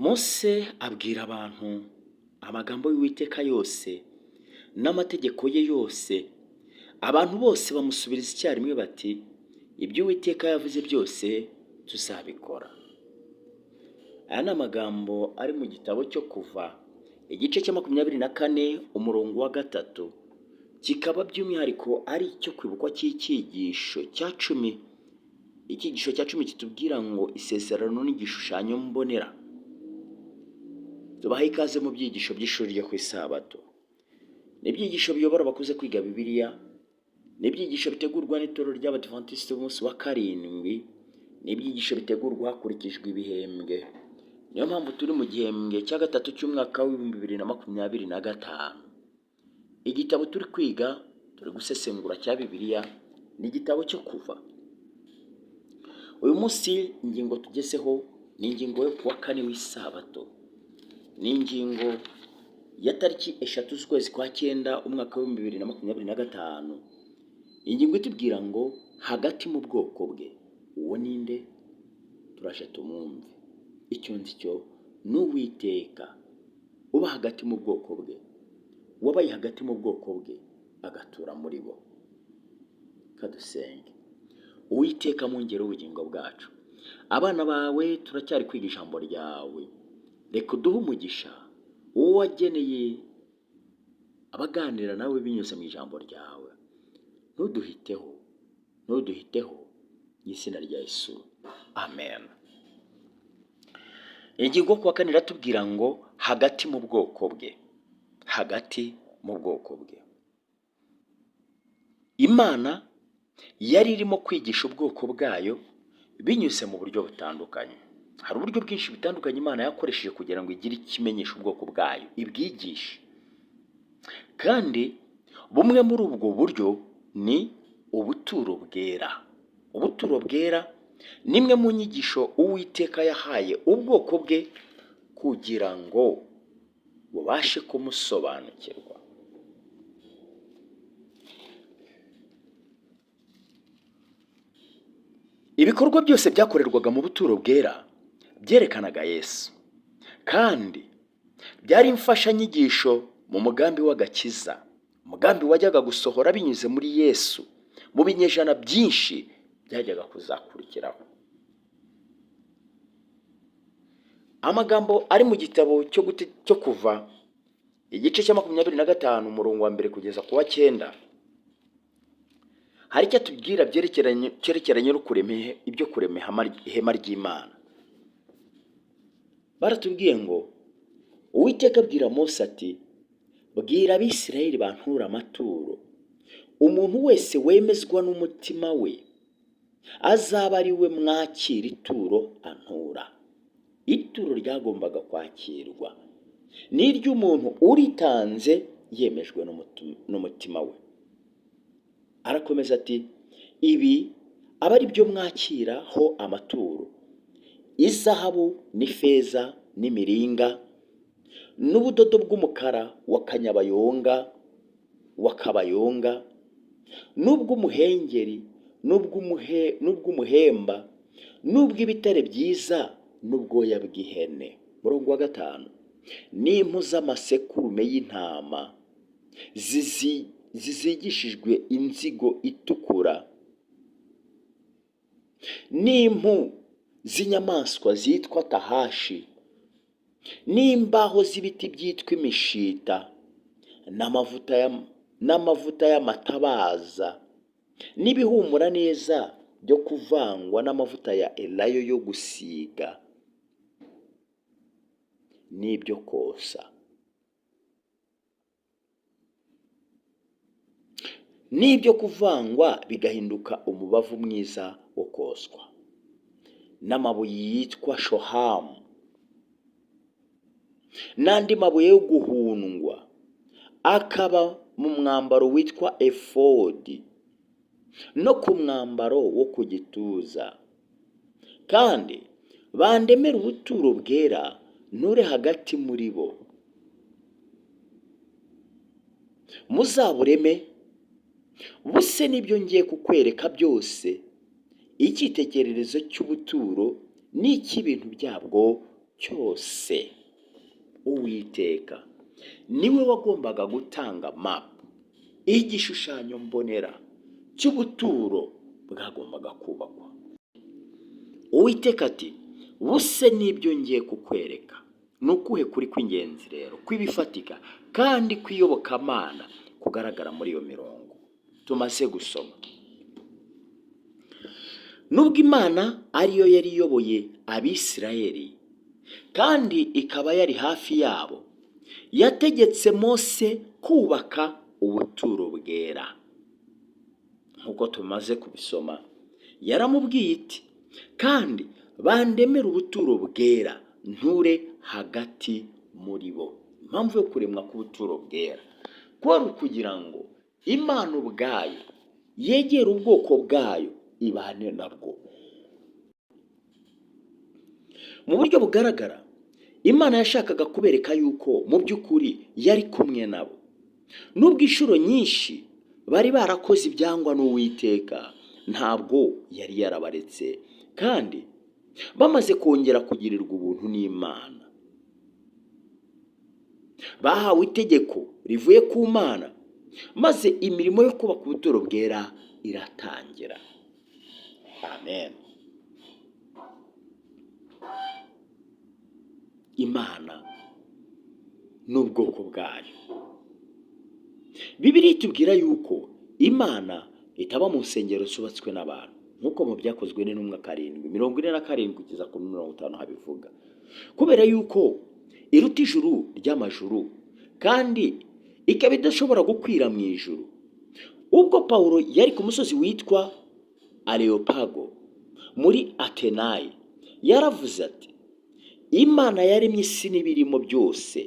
Mose abwira abantu amagambo y'Uwiteka yose n'amategeko ye yose. Abantu bose bamusubiriza icyarimwe bati: "Ibyo Uwiteka yavuze byose tuzabikora." Aya ni amagambo ari mu gitabo cyo Kuva, igice cya 24, umurongo wa 3, kikaba by'umwihariko ari icyo kwibukwa cy'icyigisho cya 10. Icyigisho cya 10 kitubwira ngo isezerano n'igishushanyo mbonera. Tubaha ikaze mu byigisho by'ishuri ryo ku Isabato. Ni ibyigisho biyobora abakuze kwiga Bibiliya, ni ibyigisho bitegurwa n'itorero ry'Abadivantisiti b'umunsi wa karindwi, ni ibyigisho bitegurwa hakurikijwe ibihembwe. Niyo mpamvu turi mu gihembwe cya gatatu cy'umwaka w'2025. Igitabo turi kwiga, turi gusesengura cya Bibiliya, ni igitabo cyo Kuva. Uyu munsi ingingo tugezeho ni ingingo yo kuwa kane w'Isabato. Ni ingingo ya tariki 3 z'ukwezi kwa 9, umwaka w'2025. Ingingo itubwira ngo hagati mu bwoko bwe. Uwo ninde? Turaje tumwumve. Icyo nzi cyo ni Uwiteka uba hagati mu bwoko bwe, wabaye hagati mu bwoko bwe agatura muri bo. Kadusenge. Uwiteka mwungeri w'ubugingo bwacu, abana bawe turacyari kwiga ijambo ryawe. Reka uduhe umugisha uwo wageneye abaganira nawe binyuze mu ijambo ryawe. Ntuduhiteho, ntuduhiteho, mu izina rya Yesu, amen. Ingingo kuwa kane iratubwira ngo hagati mu bwoko bwe, hagati mu bwoko bwe. Imana yari irimo kwigisha ubwoko bwayo binyuze mu buryo butandukanye. Hari uburyo bwinshi butandukanye Imana yakoresheje kugira ngo igire ikimenyesha ubwoko bwayo, ibwigishe. Kandi bumwe muri ubwo buryo ni ubuturo bwera. Ubuturo bwera ni imwe mu nyigisho Uwiteka yahaye ubwoko bwe kugira ngo bubashe kumusobanukirwa. Ibikorwa byose byakorerwaga mu buturo bwera byerekanaga Yesu, kandi byari imfashanyigisho mu mugambi w'agakiza, umugambi wajyaga gusohora binyuze muri Yesu mu binyejana byinshi byajyaga kuzakurikiraho. Amagambo ari mu gitabo cyo Kuva, igice cya 25, umurongo wa 1 kugeza ku wa 9, hari icyo atubwira cyerekeranye no kurema ibyo kurema ihema ry'Imana. Baratubwiye ngo Uwiteka abwira Mose ati: "Bwira Abisirayeli bantura amaturo, umuntu wese wemezwa n'umutima we azaba ari we mwakira ituro antura." Ituro ryagombaga kwakirwa ni iry'umuntu uritanze yemejwe n'umutima we. Arakomeza ati: "Ibi aba ari byo mwakiraho amaturo: izahabu n'ifeza n'imiringa n'ubudodo bw'umukara wa kanyabayonga wa kabayonga n'ubw'umuhengeri n'ubw'umuhemba n'ubw'ibitare byiza n'ubwoya bw'ihene." Murongo wa 5: "N'impu z'amasekurume y'intama zizigishijwe inzigo itukura, n'impu z'inyamaswa zitwa tahashi, n'imbaho z'ibiti byitwa imishita, n'amavuta y'amatabaza, n'ibihumura neza byo kuvangwa n'amavuta ya elayo yo gusiga n'ibyo kosa, n'ibyo kuvangwa bigahinduka umubavu mwiza wo koswa, n'amabuye yitwa shohamu, n'andi mabuye yo guhundwa, akaba mu mwambaro witwa efodi no ku mwambaro wo ku gituza. Kandi bandemere ubuturo bwera, nture hagati muri bo. Muzabureme buse n'ibyo ngiye kukwereka byose, icyitegererezo cy'ubuturo n'icy'ibintu byabwo cyose. Uwiteka niwe wagombaga gutanga mapu, igishushanyo mbonera cy'ubuturo bwagombaga kubakwa. Uwiteka ati: "Buse n'ibyo ngiye kukwereka." Ni ukuhe kuri kw'ingenzi rero kw'ibifatika kandi kw'iyobokamana kugaragara muri iyo mirongo tumaze gusoma? Nubwo Imana ariyo yari iyoboye Abisirayeli kandi ikaba yari hafi yabo, yategetse Mose kubaka ubuturo bwera. Nk'uko tumaze kubisoma, yaramubwiye iti: "Kandi bandemere ubuturo bwera, nture hagati muri bo." Impamvu yo kuremwa k'ubuturo bwera kwari ukugira ngo Imana ubwayo yegere ubwoko bwayo, ibane nabwo. Mu buryo bugaragara, Imana yashakaga kubereka yuko mu by'ukuri yari kumwe nabo. Nubwo inshuro nyinshi bari barakoze ibyangwa n'Uwiteka, ntabwo yari yarabaretse, kandi bamaze kongera kugirirwa ubuntu n'Imana, bahawe itegeko rivuye ku Mana, maze imirimo yo kubaka ubuturo bwera iratangira. Amen. Imana n'ubwoko bwayo. Bibiliya itubwira yuko Imana itaba mu nsengero zubatswe n'abantu, nk'uko mu Byakozwe n'Intumwa 7:47 kugeza kuri 50 habivuga, kubera yuko iruta ijuru ry'amajuru kandi ikaba idashobora gukwira mu ijuru. Ubwo Pawulo yari ku musozi witwa Areopago muri Atenayi, yaravuze ati: "Imana yaremye isi n'ibirimo byose,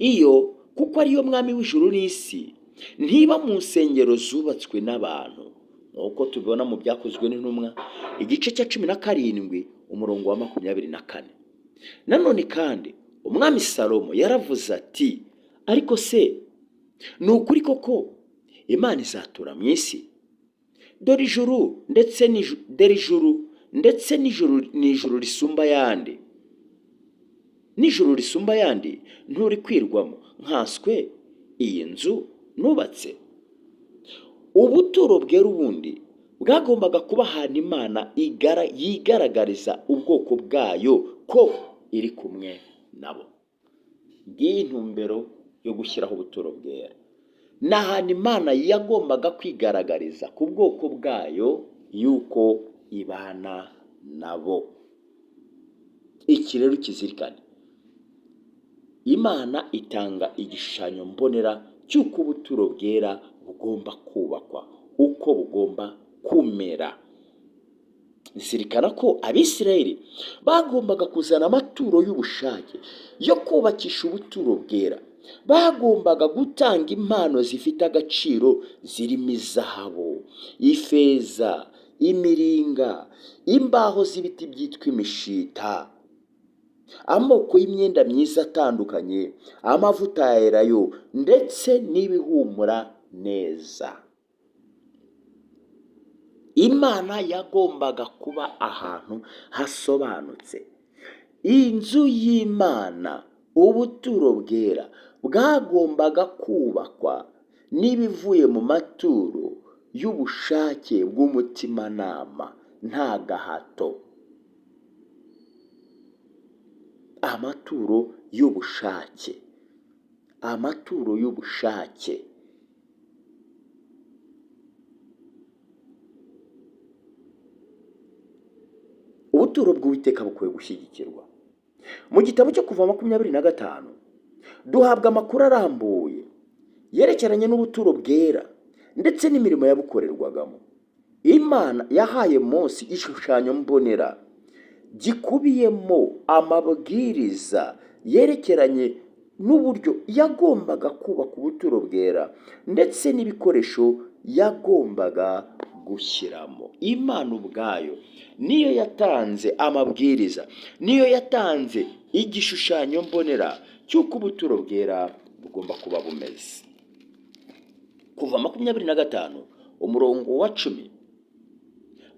iyo kuko ariyo mwami w'ijuru n'isi, ntiba mu nsengero zubatswe n'abantu", nk'uko tubibona mu Byakozwe n'Intumwa igice cya 17 umurongo wa 24. Nanone kandi umwami Salomo yaravuze ati: "Ariko se ni ukuri koko Imana izatura mu isi? Dore ijuru ndetse dore ijuru ndetse n'ijuru n'ijuru risumba ayandi, n'ijuru risumba ayandi nturikwirwamo, nkanswe iyi nzu nubatse." Ubuturo bwera ubundi bwagombaga kuba ahantu Imana yigaragariza ubwoko bwayo ko iri kumwe nabo. Ngiyi intumbero yo gushyiraho ubuturo bwera: ni ahantu Imana yagombaga kwigaragariza ku bwoko bwayo yuko ibana nabo. Iki rero kizirikane: Imana itanga igishushanyo mbonera cy'uko ubuturo bwera bugomba kubakwa, uko bugomba kumera. Zirikana ko Abisirayeli bagombaga kuzana amaturo y'ubushake yo kubakisha ubuturo bwera. Bagombaga gutanga impano zifite agaciro zirimo izahabu, ifeza, imiringa, imbaho z'ibiti byitwa imishita, amoko y'imyenda myiza atandukanye, amavuta ya elayo ndetse n'ibihumura neza. Imana yagombaga kuba ahantu hasobanutse. Inzu y'Imana, ubuturo bwera, bwagombaga kubakwa n'ibivuye mu maturo y'ubushake bw'umutimanama, nta gahato. Amaturo y'ubushake, amaturo y'ubushake. Ubuturo bw'Uwiteka bukwiye gushyigikirwa. Mu gitabo cyo Kuva 25 duhabwa amakuru arambuye yerekeranye n'ubuturo bwera ndetse n'imirimo yabukorerwagamo. Imana yahaye Mose igishushanyo mbonera gikubiyemo amabwiriza yerekeranye n'uburyo yagombaga kubaka ubuturo bwera ndetse n'ibikoresho yagombaga gushyiramo. Imana ubwayo niyo yatanze amabwiriza, niyo yatanze igishushanyo mbonera cy'uko ubuturo bwera bugomba kuba bumeze. Kuva 25 umurongo wa 10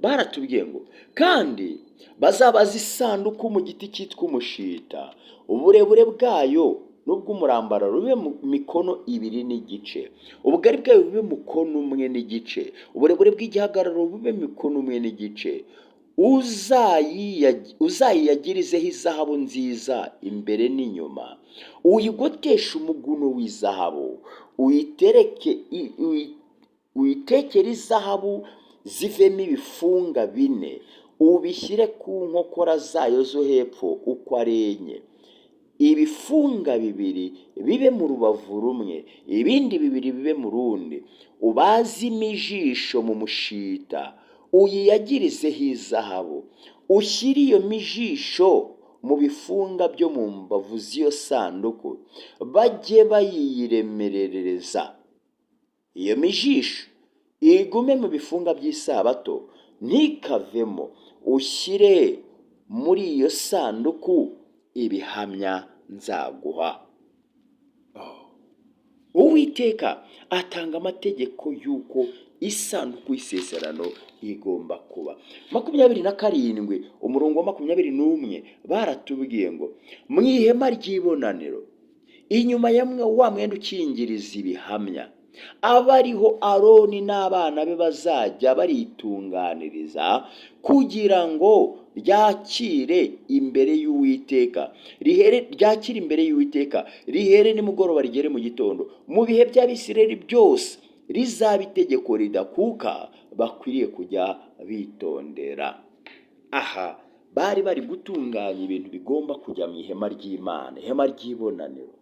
baratubwiye ngo: "Kandi Bazabaza isanduku mu giti cyitwa umushita, uburebure bwayo n'ubw'umurambararo bube mu mikono 2 n'igice, ubugari bwayo bube mukono 1 n'igice, uburebure bw'igihagararo bube mikono 1 n'igice. Uzayiyagirizeho izahabu nziza imbere n'inyuma, uyigoteshe umuguno w'izahabu, uyitekere izahabu zivemo ibifunga 4, ubishyire ku nkokora zayo zo hepfo uko ari 4. Ibifunga 2 bibe mu rubavu rumwe, ibindi 2 bibe mu rundi. Ubaze imijisho mu mushita, uyiyagirizeho izahabu, ushyire iyo mijisho mu bifunga byo mu mbavu z'iyo sanduku, bajye bayiremerereza. Iyo mijisho igume mu bifunga by'isabato, ntikavemo. Ushyire muri iyo sanduku ibihamya nzaguha. Uwiteka atanga amategeko y'uko isanduku y'isezerano igomba kuba. 27 umurongo wa 21 baratubwiye ngo mu ihema ry'ibonaniro, inyuma ya wa mwenda ukingiriza ibihamya, abariho Aroni n'abana be bazajya baritunganiriza kugira ngo ryakire imbere y'Uwiteka, ryakire imbere y'Uwiteka, rihere nimugoroba rigere mu gitondo. Mu bihe by'Abisirayeli byose rizaba itegeko ridakuka, bakwiriye kujya bitondera. Aha bari bari gutunganya ibintu bigomba kujya mu ihema ry'Imana, ihema ry'ibonaniro.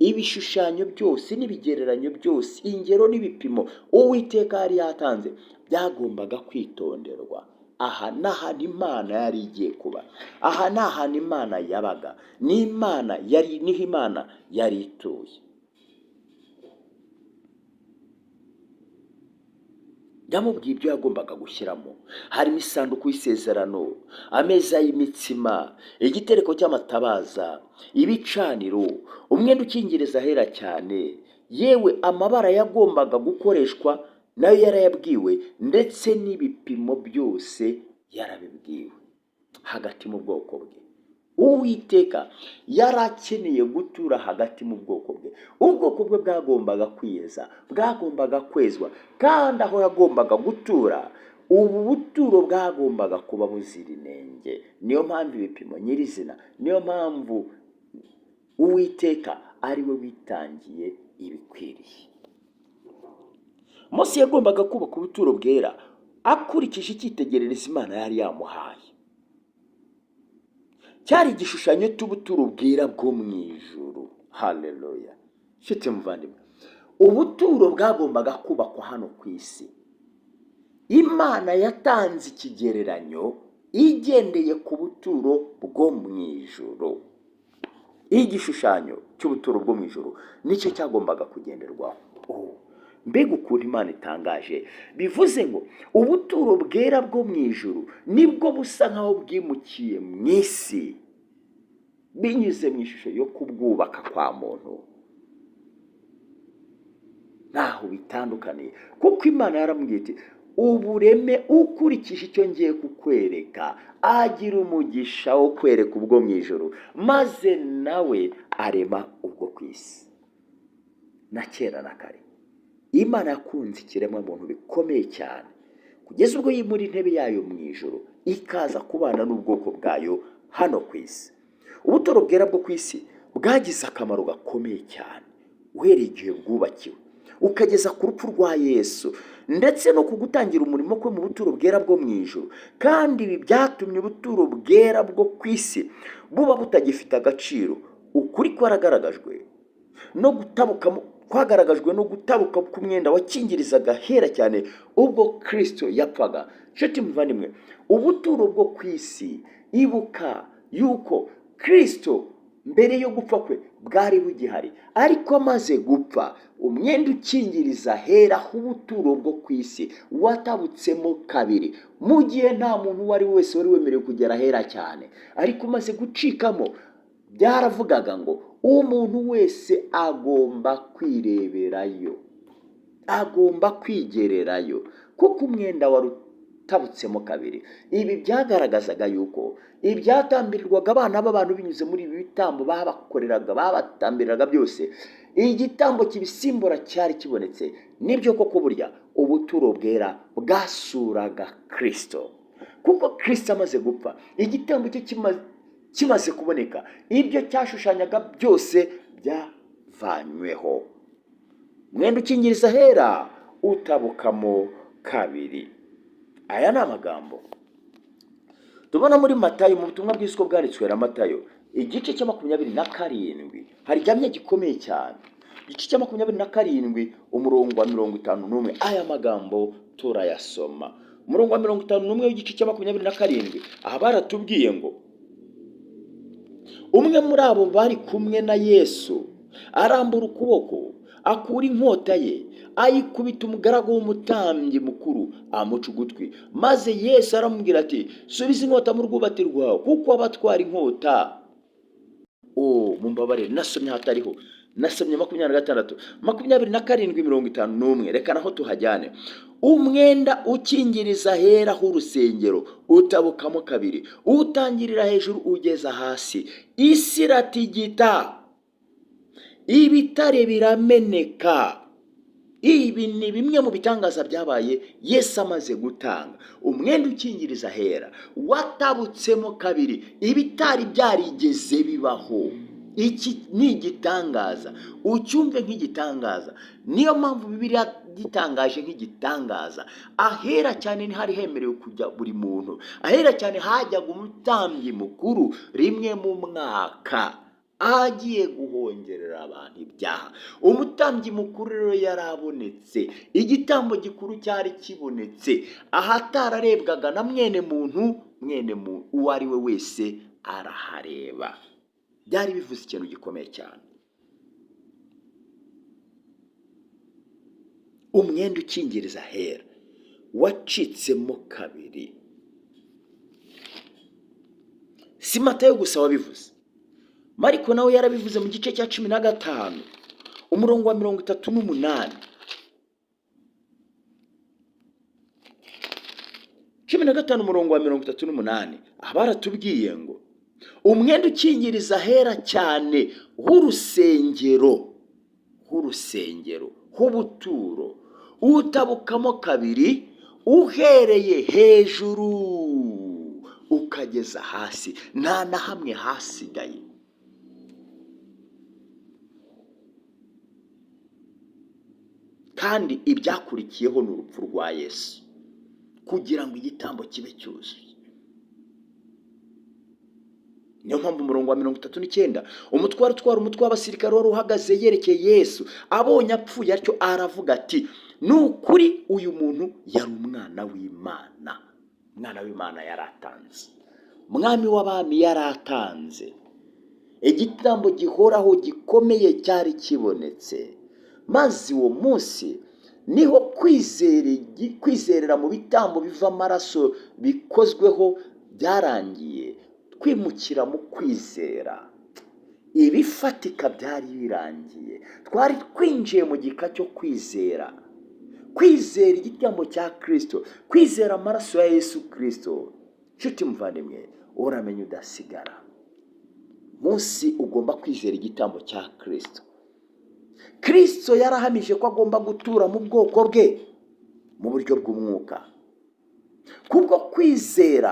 Ibishushanyo byose n'ibigereranyo byose, ingero n'ibipimo Uwiteka yari yatanze byagombaga kwitonderwa. Aha ni ahantu Imana yari igiye kuba, aha ni ahantu Imana yabaga, n'Imana yari, niho Imana yari ituye. Yamubwiye ibyo yagombaga gushyiramo, harimo isanduku y'isezerano, ameza y'imitsima, igitereko cy'amatabaza, ibicaniro, umwenda ukingiriza ahera cyane, yewe amabara yagombaga gukoreshwa nayo yarayabwiwe, ndetse n'ibipimo byose yarabibwiwe. Hagati mu bwoko bwe, Uwiteka yari akeneye gutura hagati mu bwoko bwe. Ubwoko bwe bwagombaga kwiyeza, bwagombaga kwezwa, kandi aho yagombaga gutura, ubu buturo bwagombaga kuba buzira inenge. Niyo mpamvu ibipimo nyirizina, niyo mpamvu Uwiteka ari we witangiye ibikwiriye. Mose yagombaga kubaka ubuturo bwera akurikije icyitegererezo Imana yari yamuhaye. Cyari igishushanyo cy'ubuturo bwera bwo mu ijuru. Haleluya! Nshuti muvandimwe, ubuturo bwagombaga kubakwa hano ku isi. Imana yatanze ikigereranyo igendeye ku buturo bwo mu ijuru. Igishushanyo cy'ubuturo bwo mu ijuru nicyo cyagombaga kugenderwaho. Mbega ukuntu Imana itangaje! Bivuze ngo ubuturo bwera bwo mu ijuru nibwo busa nkaho bwimukiye mu isi, binyuze mu ishusho yo kubwubaka kwa muntu. Ntaho bitandukaniye, kuko Imana yaramubwiye iti ubureme ukurikije icyo ngiye kukwereka, agira umugisha wo kwereka ubwo mu ijuru, maze nawe arema ubwo ku isi. Na kera na kare Imana yakunze ikiremwamuntu bikomeye cyane, kugeza ubwo yimura intebe yayo mu ijuru ikaza kubana n'ubwoko bwayo hano ku isi. Ubuturo bwera bwo ku isi bwagize akamaro gakomeye cyane uhereye igihe bwubakiwe ukageza ku rupfu rwa Yesu, ndetse no ku gutangira umurimo kwe mu buturo bwera bwo mu ijuru. Kandi ibi byatumye ubuturo bwera bwo ku isi buba butagifite agaciro. Ukuri kwaragaragajwe no gutabuka, kwagaragajwe no gutabuka k'umwenda wakingirizaga hera cyane ubwo Kristo yapfaga. Nshuti muvandimwe, ubuturo bwo ku isi, ibuka yuko Kristo mbere yo gupfa kwe bwari bugihari, ariko amaze gupfa umwenda ukingiriza hera h'ubuturo bwo ku isi watabutsemo kabiri, mu gihe nta muntu uwo ari we wese wari wemerewe kugera hera cyane. Ariko umaze gucikamo, byaravugaga ngo umuntu wese agomba kwireberayo, agomba kwigererayo, kuko umwenda wari Watabutsemo kabiri. Ibi byagaragazaga yuko ibyatambirirwaga abana b'abantu binyuze muri ibi bitambo babakoreraga, babatambiriraga byose, igitambo kibisimbura cyari kibonetse. Nibyo koko burya ubuturo bwera bwasuraga Kristo, kuko Kristo amaze gupfa, igitambo cye kimaze kuboneka, ibyo cyashushanyaga byose byavanyweho. Umwenda ukingiriza ahera utabukamo kabiri. Aya ni amagambo tubona muri Matayo, mu butumwa bwiza uko bwanditswe na Matayo, igice cya 27. Hari igihamya gikomeye cyane, igice cya 27 umurongo wa 51. Aya magambo turayasoma, umurongo wa 51 w'igice cya 27. Aha baratubwiye ngo umwe muri abo bari kumwe na Yesu arambura ukuboko, akura inkota ye, ayikubita umugaragu w'umutambyi mukuru, amuca ugutwi. Maze Yesu aramubwira ati: subiza inkota mu rwubati rwawe, kuko abatwara inkota. Mumbabarire, nasomye hatariho, nasomye 26, 27, 51. Reka naho tuhajyane. Umwenda ukingiriza ahera h'urusengero utabukamo kabiri, utangirira hejuru ugeza hasi. Isi iratigita, ibitare birameneka. Ibi ni bimwe mu bitangaza byabaye Yesu amaze gutanga. Umwenda ukingiriza ahera watabutsemo kabiri, ibitari byarigeze bibaho. Iki ni igitangaza, ucyumve nk'igitangaza. Niyo mpamvu Bibiliya gitangaje nk'igitangaza. Ahera cyane ntihari hemerewe kujya buri muntu. Ahera cyane hajyaga umutambyi mukuru rimwe mu mwaka, agiye guhongerera abantu ibyaha. Umutambyi mukuru rero yarabonetse, igitambo gikuru cyari kibonetse, ahatararebwaga na mwene muntu, mwene muntu uwo ari we wese arahareba. Byari bivuze ikintu gikomeye cyane. Umwenda ukingiriza ahera wacitsemo kabiri. Si Matayo gusa wabivuze, Mariko nawe yarabivuze mu gice cya 15 umurongo wa 38. 15 umurongo wa 38, aha baratubwiye ngo umwenda ukingiriza ahera cyane h'urusengero, h'ubuturo, utabukamo kabiri uhereye hejuru ukageza hasi, nta na hamwe hasigaye. Kandi ibyakurikiyeho ni urupfu rwa Yesu, kugira ngo igitambo kibe cyuzuye. Niyo mpamvu umurongo wa 39, umutware utwara umutwe w'abasirikare wari uhagaze yerekeye Yesu, abonye apfuye atyo aravuga ati: ni ukuri uyu muntu yari umwana w'Imana. Umwana w'Imana yaratanze, umwami w'abami yaratanze, igitambo gihoraho gikomeye cyari kibonetse. Maze uwo munsi niho kwizerera mu bitambo biva amaraso bikozweho byarangiye, twimukira mu kwizera. Ibifatika byari birangiye, twari twinjiye mu gika cyo kwizera, kwizera igitambo cya Kristo, kwizera amaraso ya Yesu Kristo. Nshuti muvandimwe, uramenye udasigara. Munsi ugomba kwizera igitambo cya Kristo. Kristo yarahamije ko agomba gutura mu bwoko bwe mu buryo bw'umwuka. Kubwo kwizera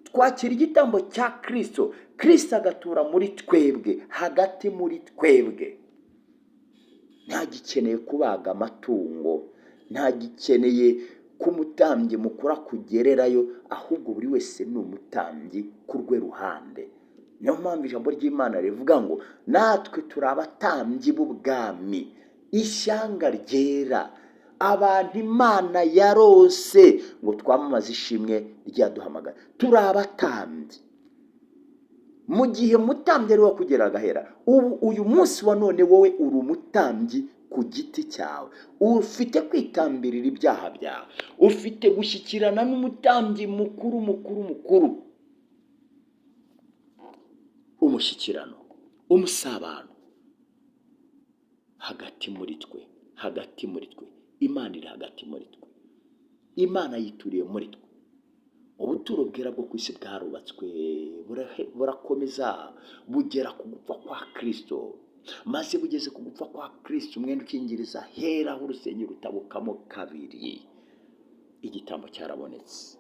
twakira igitambo cya Kristo, Kristo agatura muri twebwe, hagati muri twebwe. Ntagikeneye kubaga amatungo, ntagikeneye ko umutambyi mukuru akugererayo, ahubwo buri wese ni umutambyi ku rwe ruhande. Niyo mpamvu ijambo ry'Imana rivuga ngo natwe turi abatambyi b'ubwami, ishyanga ryera, abantu Imana yarose ngo twamamaze ishimwe ryaduhamagara. Turi abatambyi. Mu gihe mutambyi ari we wakugeraga ahera, ubu uyu munsi wa none wowe uri umutambyi ku giti cyawe. Ufite kwitambirira ibyaha byawe, ufite gushyikirana n'umutambyi mukuru mukuru mukuru, umushyikirano, umusabano hagati muri twe, hagati muri twe. Imana iri hagati muri twe, Imana yituriye muri twe. Ubuturo bwera bwo ku isi bwarubatswe, burakomeza bugera ku gupfa kwa Kirisito. Maze bugeze ku gupfa kwa Kirisito, umwenda ukingiriza hera aho urusengero rutabukamo kabiri, igitambo cyarabonetse.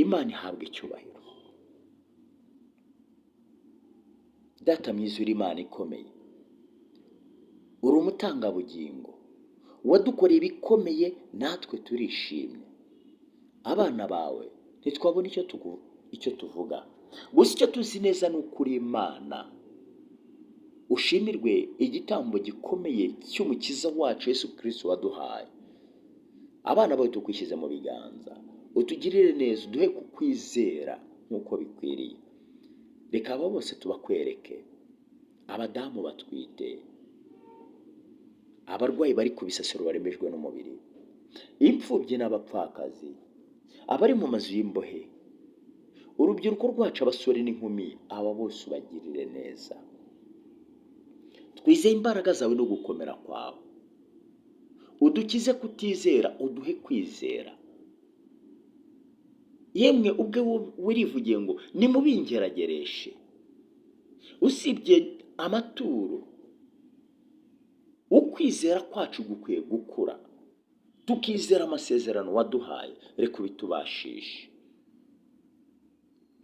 Imana ihabwa icyubahiro. Data mwiza, uri Imana ikomeye, uri umutangabugingo, wadukoreye ibikomeye, natwe turishimye. Abana bawe ntitwabona icyo tuvuga, gusa icyo tuzi neza ni ukuri Imana. Ushimirwe igitambo gikomeye cy'Umukiza wacu Yesu Kirisito waduhaye. Abana bawe tukwishyize mu biganza, utugirire neza, uduhe kukwizera nk'uko bikwiriye. Reka aba bose tubakwereke, abadamu batwite, abarwayi bari ku bisasiro barembejwe n'umubiri, imfubyi n'abapfakazi, abari mu mazu y'imbohe, urubyiruko rwacu, abasore n'inkumi, aba bose ubagirire neza. Twizeye imbaraga zawe no gukomera kwawe, udukize kutizera, uduhe kwizera. Yemwe ubwe wirivugiye ngo nimubingeragereshe, usibye amaturo, ukwizera kwacu gukwiye gukura, tukizera amasezerano waduhaye. Reka ubitubashishe.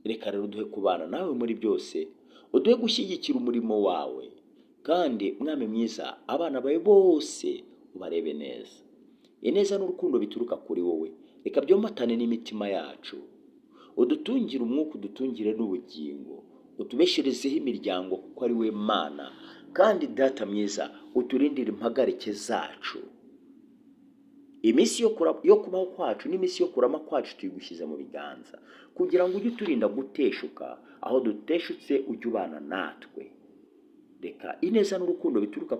Reka rero uduhe kubana nawe muri byose, uduhe gushyigikira umurimo wawe, kandi Mwami mwiza, abana bawe bose ubarebe neza. Ineza n'urukundo bituruka kuri wowe reka byomatane n'imitima yacu, udutungire umwuka, udutungire n'ubugingo, utubesherezeho imiryango kuko ari we Mana. Kandi Data mwiza, uturindire impagarike zacu. Iminsi yo kubaho kwacu n'iminsi yo kurama kwacu tuyigushyize mu biganza, kugira ngo ujye uturinda guteshuka. Aho duteshutse ujye ubana natwe. Reka ineza n'urukundo bituruka